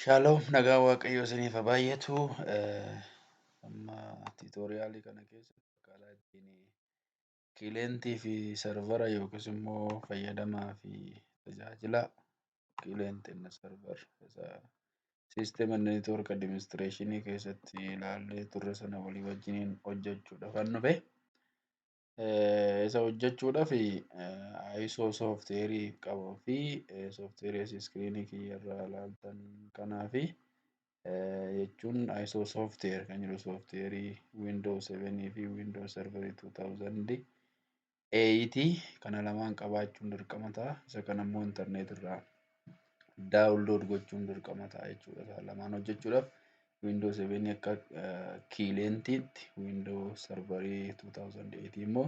Shaaloom, nagaa Waaqayyoo isiniif haa baay'atu. Amma tutorialii kana keessatti akkaataa ittiin clientii fi servera yookiis immoo fayyadamaa fi tajaajila client and server system and network administration keessatti ilaallee turre sana walii wajjiniin hojjechuudhaaf kan dhufe. Isa hojjechuudhaaf ISO softwareii qabuu fi softwareii asii screenii kiyya irraa ilaaltan kanaa fi jechuun ISO software kan jedhu softwareii Windows 7 fi Windows Server 2008 kana lamaan qabaachuun dirqama ta'a. Isa kana immoo internet irraa download gochuun dirqama ta'a jechuudha. Isaan lamaan hojjechuudhaaf Windows 7 akka clientiitti, Windows Server 2008 immoo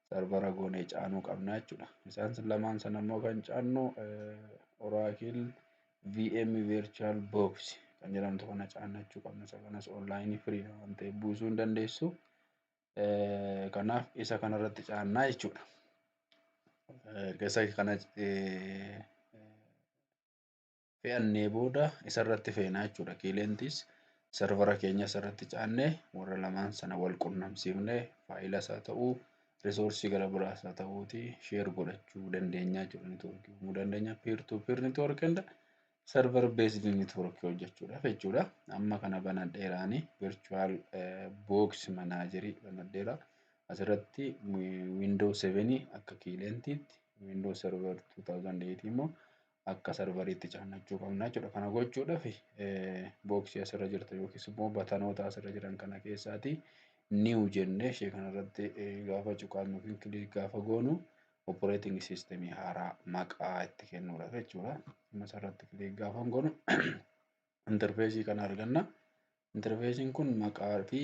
servera goonee caanuu qabna jechuudha. Isaan lamaan sana immoo kan caannu Oracle VM Virtual Box kan jedhamtu kana caannachuu qabna. Isa kanas onlineii free waan ta'eef buusuu hin dandeessu. Kanaaf isa kanarratti caannaa jechuudha. Erga isa kana fe'annee booda isarratti feenaa jechuudha. Clientis servera keenya isarratti caannee warra lamaan sana wal qunnamsiifnee fileas haa ta'uu, resourceii gara biraas haa ta'uuti share godhachuu dandeenya jechuudha. Networkii uumuu dandeenya. Peer to peer network and server based network hojjechuudhaaf jechuudha. Amma kana banadheeraani virtual box managerii banadheera. Asirratti Windows 7 akka clientiitti, Windows Server 2008 immoo akka serveriitti caannachuu qabna jechuudha. Kana gochuudhaaf boxii asirra jirtu yookiis immoo buttonoota asirra jiran kana keessaati new jennee ishee kanarratti gaafa cuqaasnu yookiin click gaafa goonu operating system haaraa maqaa itti kennuudhaaf jechuudha. Amma asirratti click gaafa goonu interfaceii kana arganna. Interfaceiin kun maqaa fi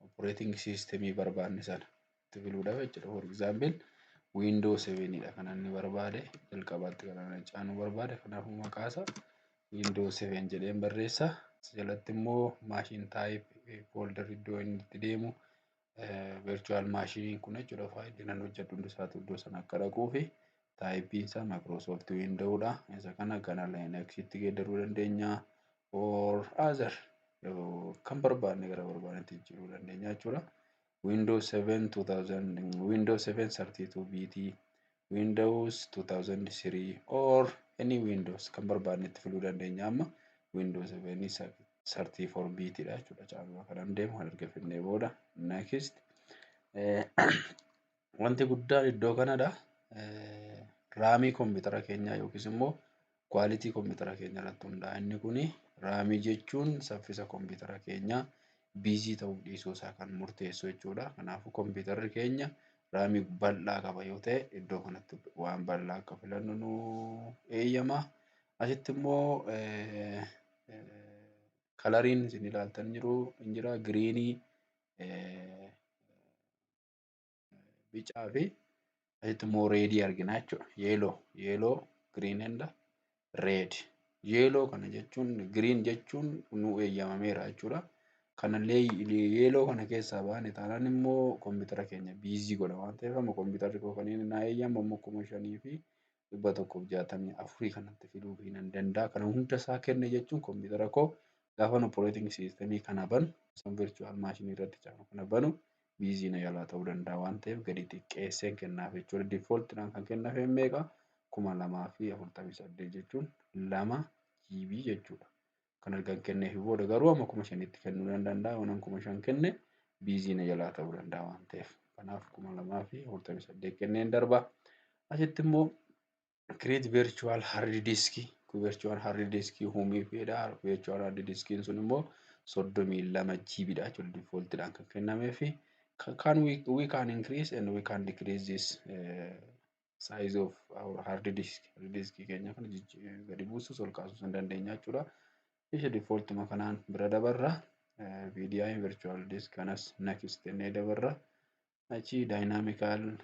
operating systemii barbaanne sana itti filuudhaaf jechuudha. For example, Windows 7 dha kan inni barbaade, jalqabaatti kan inni caanuu barbaade. Kanaafuu maqaa isaa Windows 7 jedheen barreessa. Jalatti immoo machine type, folder iddoo inni itti deemu, virtual machineiin kun jechuudha, fileii nan hojjedhu hundi isaatu iddoo sana akka dhaquu fi typeiin isaa Microsoft Windows dha. Isa kana gara Linuxitti geeddaruu dandeenya or other kan barbaanne gara barbaannetti jijjiiruu dandeenya jechuudha. Windows 7 2000, Windows 7 32 bit, Windows 2003 or any Windows kan barbaanne itti filuu dandeenya. Amma Windows 7 34 bit dha jechuudha. Caalmaa kanan deemu kan erga finnee booda next. Wanti guddaan iddoo kanadha. RAMii koompitara keenyaa yookiis immoo quality koompitara keenyaa irratti hundaa'a. Inni kuni RAMii jechuun saffisa koompitara keenyaa busy ta'uu dhiisuu isaa kan murteessu jechuudha. Kanaafuu kompiitarri keenya RAMii bal'aa qaba yoo ta'e, iddoo kanatti waan bal'aa akka filannu nu eeyyama. Asitti immoo coloriin isin ilaaltan jiru hin jira, greenii, bicaa fi asitti immoo redii argina jechuudha. Yellow, yellow, green and red. Yellow kana jechuun, green jechuun nu eeyyamameera jechuudha. Kanallee yellow kana keessaa baane taanaan immoo koompitara keenya busy godha waan ta'eef, amma kompiitarri koo kan inni naa eeyyamu ammoo 5164 kanatti fiduu nan danda'a. Kana hunda isaa kenne jechuun koompitara koo gaafa operating systemii kana banu, san virtual machineii irratti caanu kana banu, busy na jalaa ta'uu danda'a waan ta'eef gadi xiqqeesseen kennaaf jechuudha. Defaultiidhaan kan kennaaf meeqa? 2048 jechuun 2 GB jechuudha. Kan erga kenneef booda garuu amma 5000tti kennuu nan danda'a. Yoon 5000 kenne busy na jalaa ta'uu danda'a waan ta'eef. Kanaaf 2048 kenneen darba. Asitti immoo create virtual hard disk, virtual hard disk uumuu fedha. Virtual hard diskiin sun immoo 32 GB dha jechuudha defaultiidhaan kan kennameefi. Can we can increase and we can decrease this size of our hard disk. Hard disk keenya kana gadi buusus ol kaasuus hin dandeenya jechuudha. Ishee defaultuma kanaan bira dabarra. VDI virtual disk kanas next jennee dabarra. Achi dynamical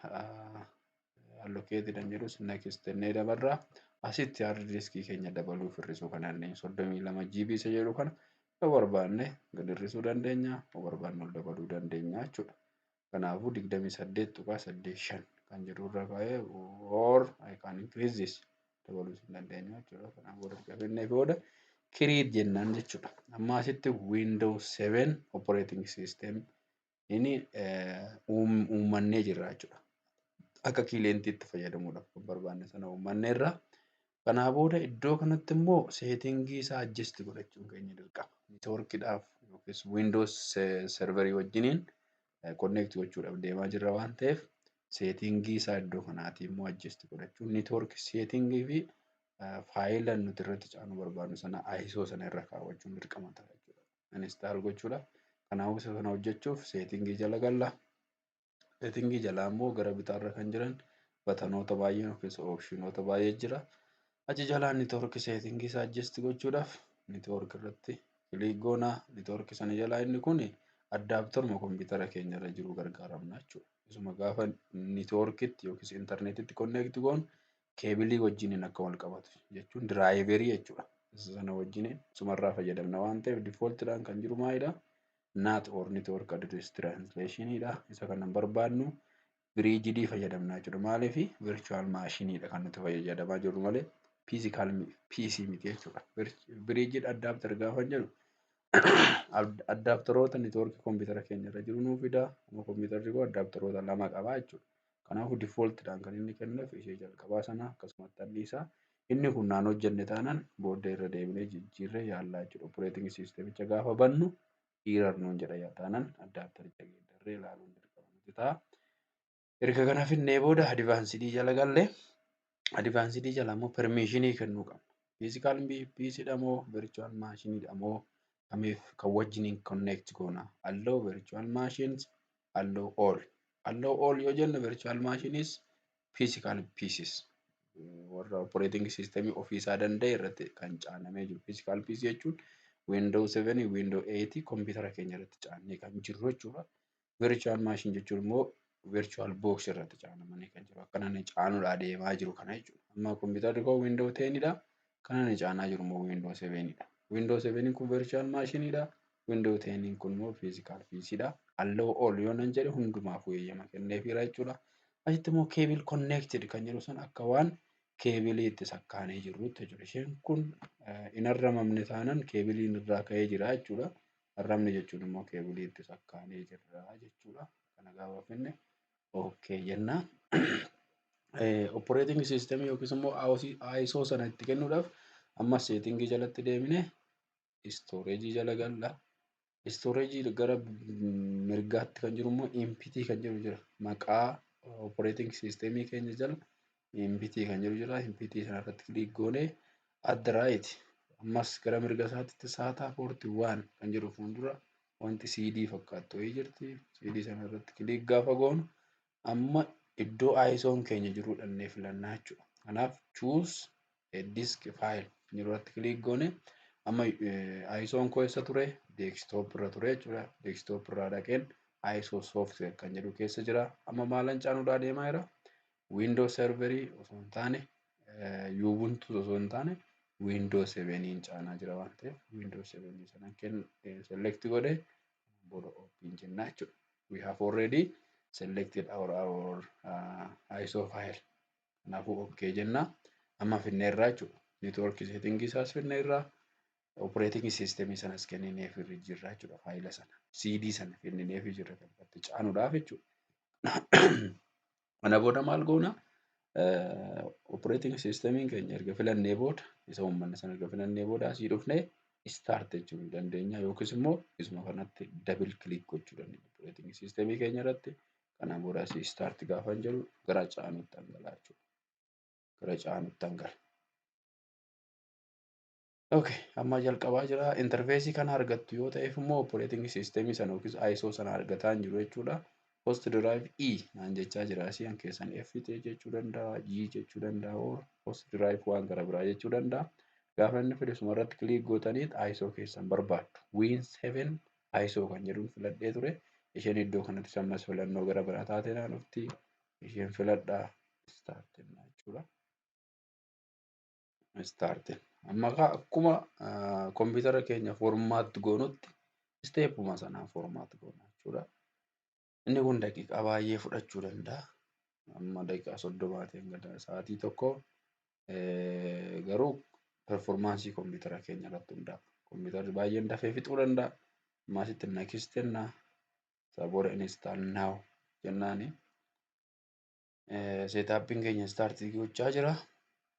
allocated kan jedhus next jennee dabarra. Asitti hard diskii keenya dabaluuf hir'isuu kan dandeenyu, 32 GB isa jedhu kana yoo barbaanne gad hir'isuu dandeenya, yoo barbaanne ol dabaluu dandeenya jechuudha. Kanaafuu 28.85 kan jedhu irra kaa'ee or I can increase this, dabaluus hin dandeenya jechuudha. Kanaafuu erga finnee booda Create jennaan jechuudha. Amma asitti Windows 7 operating system inni uummannee jirra jechuudha. Akka clientiitti fayyadamuudhaaf kan barbaanne sana uummanneerra. Kanaa booda iddoo kanatti immoo settingii isaa adjust godhachuun keenya dirqama. Networkiidhaaf yookiis Windows serverii wajjiniin connect gochuudhaaf deemaa jirra waan ta'eef, settingii isaa iddoo kanaatii immoo adjust godhachuun, network settingii fi faayila nuti irratti caanuu barbaadnu sana ISO sana irra kaawwachuun dirqama ta'a jechuudha. Install gochuudhaaf. Kanaafuu isa kana hojjechuuf settingii jala galla. Settingii jalaa immoo gara bitaarra kan jiran buttonoota baay'ee yookiis optionoota baay'ee jira. Achi jalaa network settingii isaa adjust gochuudhaaf network irratti click goonaa. Network sana jalaa inni kun adapteruma kompiitara keenya irra jiru gargaaramna jechuudha. Isuma gaafa networkitti yookiis intarneetitti connect goonu cableii wajjiniin akka wal qabatu jechuun driverii jechuudha. Isa sana wajjiniin isumarraa fayyadamna waan ta'eef, defaultiidhaan kan jiru maalidha? NAT or network address translationidha. Isa kana hin barbaadnu, bridgedii fayyadamna jechuudha. Maaliif? Virtual machineiidha kan nuti fayyadamaa jirru malee physical PC miti jechuudha. Bridged adapter gaafa jedhu adapteroota networkii kompiitara keenya irra jiru nuu fida. Amma kompiitarri koo adapteroota lama qaba jechuudha. Kanaafuu defaultiidhaan kan inni kennuuf ishee jalqabaa sana akkasumatti anniisaa. Inni kun naan hojjenne taanaan booddee irra deebinee jijjiirree yaallaa jechuudha. Operating systemicha gaafa bannu error nuun jedha taanaan adaptericha geeddarree ilaaluun dirqama nutti ta'a. Erga kana finnee booda advancedii jala gallee, advancedii jala immoo permissionii kennuu qabna. Physical PCdha moo virtual machineiidha moo kamiif kan wajjiniin connect goona? Allow virtual machines, allow all. Allow all yoo jennu virtual machines, physical PCs warra operating system ofiisaa danda'e irratti kan caanamee jiru. Physical PC jechuun Windows 7, Windows 8 kompiitara keenya irratti caannee kan jirru jechuudha. Virtual machine jechuun immoo virtual box irratti caanamanii kan jiru. Akka inni caanuudhaa deemaa jiru kana jechuudha. Amma kompiitarri koo Windows 10 dha. Kan inni caanaa jiru immoo Windows 7 dha. Windows 7 kun virtual machine dha. Windows 10 kun immoo physical PC dha. Allow all yoo nan jedhe hundumaafuu eeyyama kenneefiira jechuudha. Asitti immoo cable connected kan jedhu sun akka waan cableii itti sakkaanee jirrutti jechuudha. Isheen kun hin arramamne taanaan cableiin irraa ka'ee jira jechuudha. Arramne jechuun immoo cableii itti sakkaanee jirra jechuudha. Kana gaafa finne okay jenna. Operating system yookiis immoo ISO sana itti kennuudhaaf ammas settingii jalatti deemnee storageii jala galla. Storageii gara mirgaatti kan jiru immoo empty kan jedhu jira. Maqaa operating systemii keenya jala empty kan jedhu jira. Empty sana irratti click goonee at the right, ammas gara mirga isaatti SATA port 1 kan jedhu fuuldura wanti CD fakkaattu wayii jirti. CD sana irratti click gaafa goonu amma iddoo ISO'n keenya jiru dhannee filannaa jechuudha. Kanaaf choose a disk file irratti click goone, amma ISO'n koo eessa ture? Desktop irra ture jechuudha. Desktop irraa dhaqeen ISO software kan jedhu keessa jira. Amma maalan caanuudhaa deemaa jira? Windows serverii osoo hin taane, Ubuntu osoo hin taane, Windows 7 caanaa jira waan ta'eef, Windows 7 sana select godhee booda open jennaa jechuudha. We have already selected our ISO file. Kanaafuu okay jenna. Amma finneerraa jechuudha. Network setting isaas finneerraa. Operating system sanas kennineef jirra jechuudha faayila sana. CD sana kennineef jirra kan irratti caanuudhaaf jechuudha. Kana booda maal goona? Operating systemiin keenya erga filannee booda, isa uummanni sana erga filannee booda, asii dhufnee start jechuu ni dandeenya yookiis immoo isuma kanatti double click gochuu dandeenya operating systemii keenya irratti. Kanaan booda asii start gaafa jedhu gara caanutti dhangala'aa jechuudha. Gara caanutti dhangala. Okay, amma jalqabaa jira. Interfaceii kana argattu yoo ta'eef immoo operating systemii sana yookiis ISO sana argataa hin jiru jechuudha. Host drive E naan jechaa jira. Asii an keessan F jechuu danda'a, G jechuu danda'a, or host drive waan gara biraa jechuu danda'a. Gaafa inni fide suma irratti click gootanii ISO keessan barbaaddu. Win 7 ISO kan jedhuun filadhee ture. Isheen iddoo kanatti ammas filannoo gara biraa taate naan dhufti. Isheen filadhaa, start jenna jechuudha. Start. Amma akkuma kompiitara keenya format goonutti stepuma sanaan format goona jechuudha. Inni kun daqiiqaa baay'ee fudhachuu danda'a. Amma daqiiqaa 30 hanga sa'aatii 1, garuu Performance kompiitara keenya irratti hundaa'a. Kompiitarri baay'een dafee fixuu danda'a. Ammaasitti next jennaa. Isaa booda install now jennaani. Setupiin keenya start gochaa jira.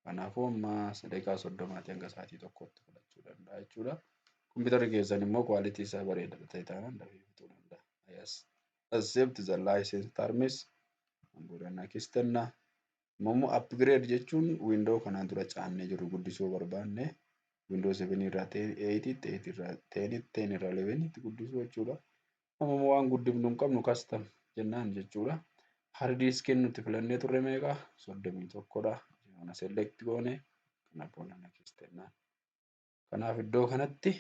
Kanaafuu amma daqiiqaa 30tii hanga sa'aatii 1tti fudhachuu danda'a jechuudha. Kompiitarri keessan immoo quality isaa bareeda ta'e taanaan dafee fixuu danda'a. Yes. Accept the license terms. Booda next jenna. Immoo upgrade jechuun window kanaan dura caannee jiru guddisuu barbaanne, window 7 irraa 8 tti, 8 irraa 10 tti, 10 irraa 11 tti guddisuu jechuudha. Amma immoo waan guddifnu hin qabnu, custom jennaan jechuudha. Hard diskiin nuti filannee turre meeqa? 31dha. Kana select goone, kana booda next jennaan. Kanaaf iddoo kanatti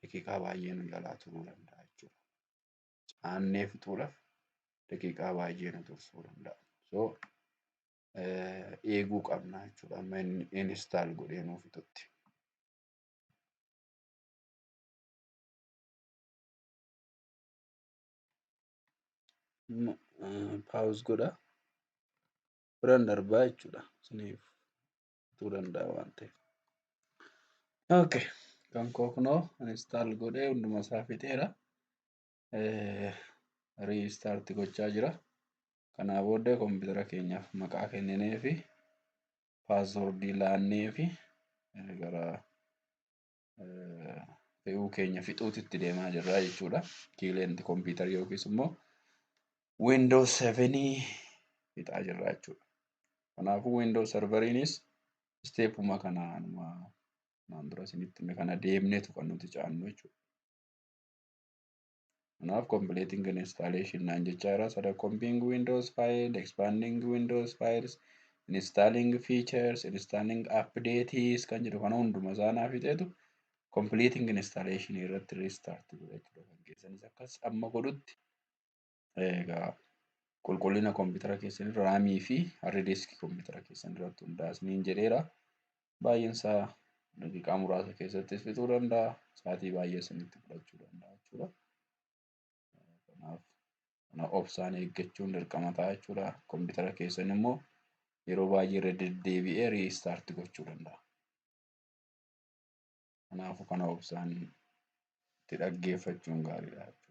daqiiqaa baay'ee nu jalaa turuu danda'a jechuudha. Caannee fixuudhaaf daqiiqaa baay'ee nu tursuu danda'a. So eeguu qabna jechuudha amma inni install godhee nuu fixutti. Pause godha. Biraan darbaa jechuudha. Isiniif fixuu danda'a waan ta'eef. Okay. Kan koo kunoo install godhee hunduma isaa fixeera. Restart gochaa jira. Kanaa booddee kompiitara keenyaaf maqaa kenninee fi passwordii laannee fi gara fe'uu keenya fixuutitti deemaa jirra jechuudha. Client kompiitarii yookiis immoo Windows 7 fixaa jirra jechuudha. Kanaafuu Windows serveriinis stepuma kanaanuma naan dura isinitti hime kana deemneetu kan nuti caannu jechuudha. Kanaaf completing installation naan jechaa jira. Sada copying Windows file, expanding Windows files, installing features, installing updates kan jedhu kana hunduma isaa naa fixeetu completing installation irratti restart godha jechuudha. Kan keessanis akkas amma godhutti egaa qulqullina kompiitara keessanii, RAMii fi hard disk kompiitara keessan irratti hundaa'a isiniin jedheera. Baay'een isaa daqiiqaa muraasa keessattis fixuu danda'a. Sa'aatii baay'ee isinitti fudhachuu danda'a jechuudha. Kanaaf kana obsaan eeggachuun dirqama ta'a jechuudha. Kompiitara keessan immoo yeroo baay'ee irra deddeebi'ee restart gochuu danda'a. Kanaafuu kana obsaan itti dhaggeeffachuun gaariidha jechuudha.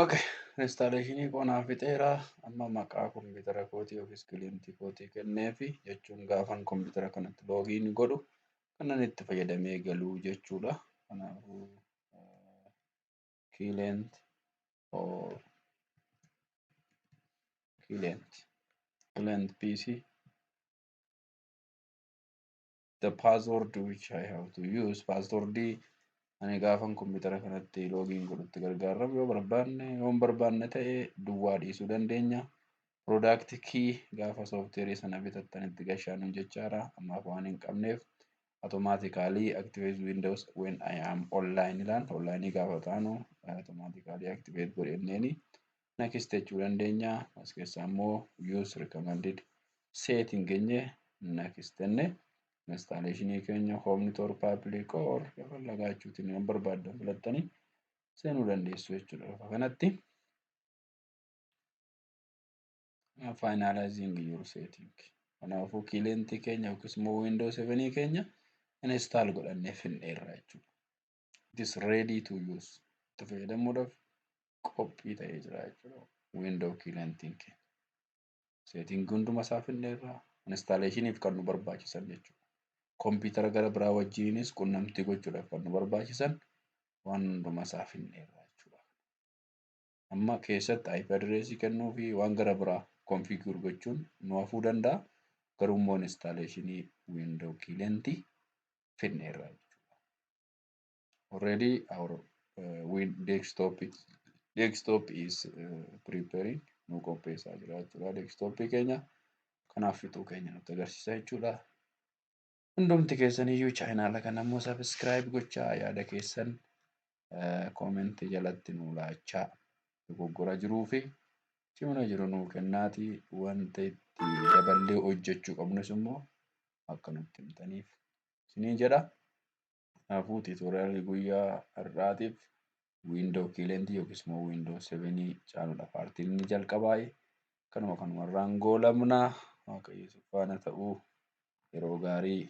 Okay, installationii koo naaf fixeera. Amma maqaa kompiitara kootii yookiis clientii kootii kenneefi jechuun gaafan kompiitara kanatti login godhu kanan itti fayyadamee galuu jechuudha. Kanaafuu client or client PC, the password which I have to use, passwordii Ani gaafan kompiitara kanatti login godhutti gargaaramu yoo barbaanne, yoo hin barbaanne ta'e duwwaa dhiisuu dandeenya. Product key gaafa softwareii sana bitattan itti gashaan jechaadha. Ammaaf waan hin qabneef automatically activate Windows when I am online ilaan online gaafa taanu automatically activate godhenneeni next jechuu dandeenya. As keessaa immoo use recommended setting jennee next jenne installationii keenya home network, public or lagaachuutiin yoo barbaaddan filattanii seenuu dandeessu jechuudha lafa kanatti. Finalizing your setting. Kanaafuu clientii keenya yookiis immoo Windows 7 keenya install godhannee fixneerra jechuudha. It is ready to use. Itti fayyadamuudhaaf qophii ta'ee jira jechuudha. Windows clientiin keenya. Setting hunduma isaa fixneerra, installationiif kan nu barbaachisan jechuudha. Kompiitara gara biraa wajjinis qunnamtii gochuudhaaf kan nu barbaachisan waan hunduma isaa fixneerra jechuudha. Amma keessatti IP addressii kennuu fi waan gara biraa configure gochuun nu hafuu danda'a. Garuu immoo installationii Windows clientii fixneerra jechuudha. Already our desktop is preparing, nu qopheessaa jira jechuudha. Desktopii keenya kanaaf fixuu keenya nutti agarsiisa jechuudha. Hundumti keessaniyyuu channela kana immoo subscribe gochaa, yaada keessan commentii jalatti nu laachaa, dogoggora jiruu fi cimina jiru nuu kennaatii, wanta itti daballee hojjechuu qabnus immoo akka nutti himtaniif isiniin jedha. Kanaafuu tutorialii guyyaa har'aatiif Windows clientii yookiis immoo Windows 7 caaludha partiin inni jalqabaa. Kanuma kanumarraan goolabna. Waaqayyo si faana ta'uu, yeroo gaarii.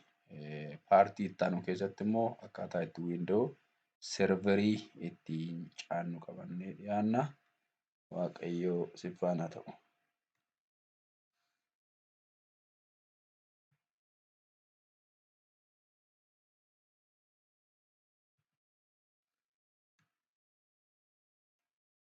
Partii itti aanu keessatti immoo akkaataa itti Windows serverii ittiin caannu qabannee dhiyaanna. Waaqayyo si faana ta'u.